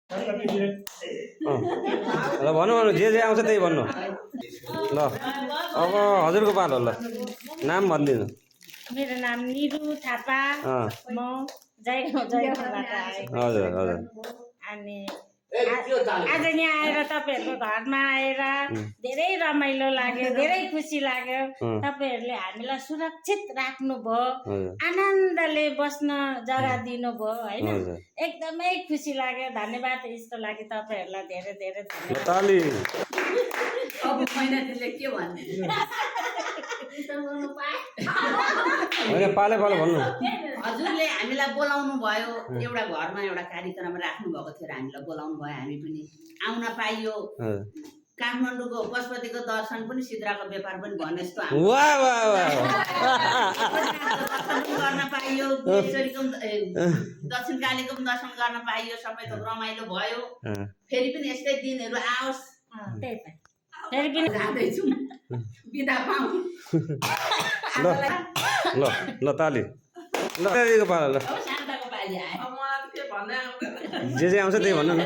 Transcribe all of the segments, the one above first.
ल भन्नु भन्नु जे आउँछ त्यही भन्नु ल। अब हजुरको पालो ल, नाम भनिदिनु। मेरो नाम निरु थापा, म जयगाउँबाट आएको। हजुर हजुर। अनि आज यहाँ आएर तपाईँहरूको घरमा आएर धेरै रमाइलो लाग्यो, धेरै खुसी लाग्यो। तपाईँहरूले हामीलाई सुरक्षित राख्नुभयो, आनन्दले बस्न जग्गा दिनुभयो होइन, एकदमै खुसी लाग्यो। धन्यवाद यस्तो लाग्यो तपाईँहरूलाई, धेरै धेरै पाले पाले भन्नु। हजुरले हामीलाई बोलाउनु भयो, एउटा घरमा एउटा कार्यक्रम राख्नु भएको थियो, हामीलाई बोलाउनु भयो, हामी पनि आउन पाइयो। काठमाडौँको पशुपतिको दर्शन पनि सिद्राको व्यापार पनि भने जस्तो गर्न पाइयो, दक्षिणकालीको पनि दर्शन गर्न पाइयो, सबै थोक रमाइलो भयो। फेरि पनि यस्तै दिनहरू आओस्, फेरि पनि जाँदैछु, बिदा पाऊँ। ल ल ताली ल पालो ल। जे आउँछ त्यही भन्नु न।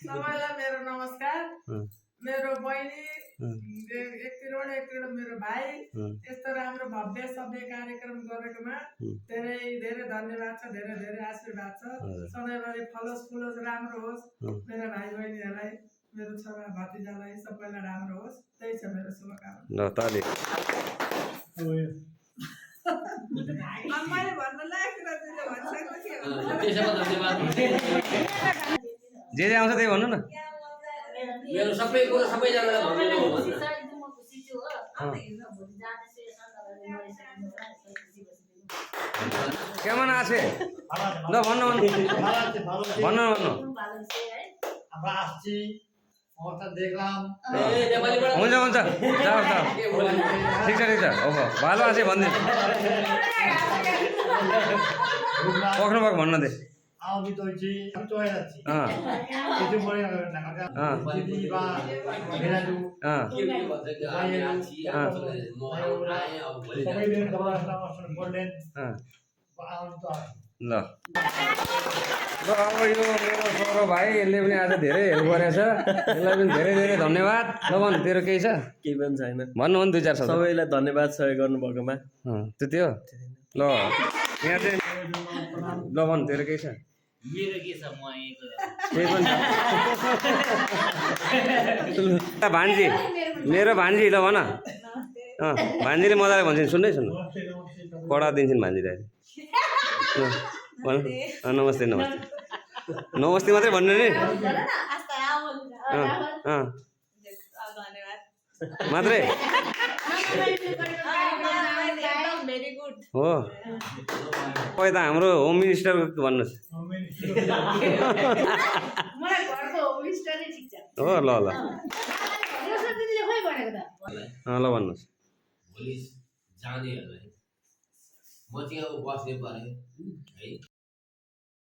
सबैलाई मेरो नमस्कार। मेरो बहिनी एकतिर मेरो भाइ यस्तो राम्रो भव्य सभ्य कार्यक्रम गरेकोमा धेरै धेरै धन्यवाद छ, धेरै धेरै आशीर्वाद छ। सधैँभरि फलोस् फुलोस्, राम्रो होस्। मेरो भाइ बहिनीहरूलाई, मेरो छोरा भतिजालाई सबैलाई राम्रो होस्, त्यही छ मेरो शुभकामना। ल ताली। मैले भन्नु लाग्यो जे आउँछ त्यही भन्नु न। मेरो सबै कुरा सबैजनालाई भन्नु। केमन आछे ल भन्नु भन्नु भन्नु भन्नु। हुन्छ हुन्छ जाऊ जाऊ, ठिक छ ठिक छ। अब भालो आछे भनिदिनु, पक्नु भएको भन्नु दे। ल ल अब यो मेरो छोरो भाइ, यसले पनि आज धेरै हेल्प गरेछ, यसलाई पनि धेरै धेरै धन्यवाद। ल भन्नु, तेरो केही छ? केही पनि छैन, भन्नु भन्नु दुई चार शब्द। सबैलाई धन्यवाद सहयोग गर्नुभएकोमा। त्यति हो। ल यहाँ चाहिँ ल भन्नु, तेरो केही छ? मेरो के छ, म केही पनि भान्जी, मेरो भान्जी ल भन। भान्जीले मजाले भन्छन्, सुन्दै सुन्नु, कडा दिन्छन् भान्जीले। नमस्ते नमस्ते नमस्ते मात्रै भन्नु नि, मात्रै हो। खोइ त हाम्रो होम मिनिस्टर भन्नुहोस्। हो ल ल ल भन्नुहोस्। भोलि जानेहरूलाई म चाहिँ अब बस्ने परेँ है।